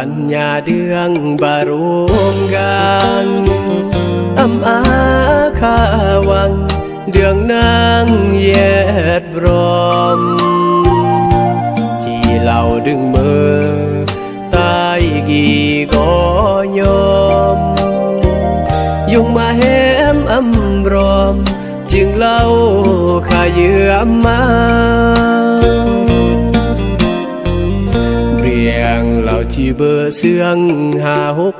ອັນຍາເດືອງບາໂຮງການ ອຳອາຄາວັງ ເດືອງນາງແຍດບຣອມ ທີ່ເລົ່າດຶງເມີ ຕາຍກີກໍຍອມ ຍົງມາແຮມອຳຣອມ ຈຶ່ງເລົ່າຂະເຍືອມມາ ບຽງເລົ່າຈີເບີເຊື່ອງຫ້າຫົກ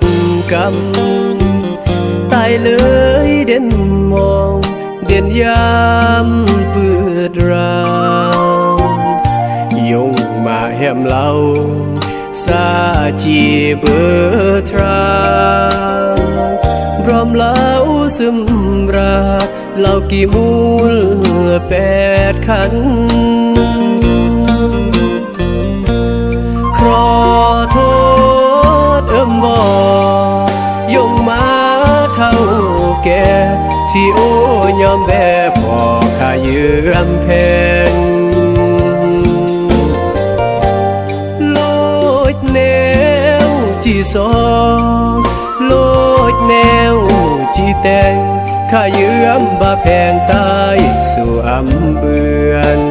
ກຳ ຕາຍເລີຍເດັ່ນມອງ ເດັ່ນຍາມປືດຣາ ຍົງມາແຮມເລົ່າ ຊາຈີເບີທຣາ ບຣອມເລົ່າຊຶມຣາ ເລົ່າກີມູນແປດຂັນ ຂໍໂທດເອີ້ມບໍ່ ຍົງມາເຖົ້າແກ່ ທີ່ໂອ້ຍອມແບ ພໍຂະເຍືອມແພງ ໂລດແນວຈີຊອ ໂລດແນວຈີແຕງ ຂະເຍືອມບາແພງ ຕາຍສູ່ອຳເບືອນ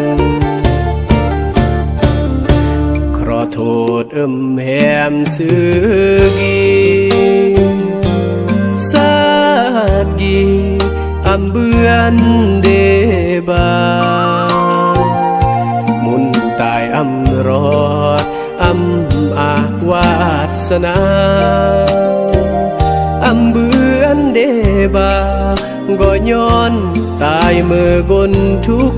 ຂໍໂທດເອີ້ມແຮມຊື່ກີ ຊາດກີ ອຳເບືອນເດບາ ມຸນຕາຍອຳຣອດ ອຳອາວາດສະໜາ ອຳເບືອນເດບາ ກໍຍ້ອນຕາຍເມີກົ້ນທຸກ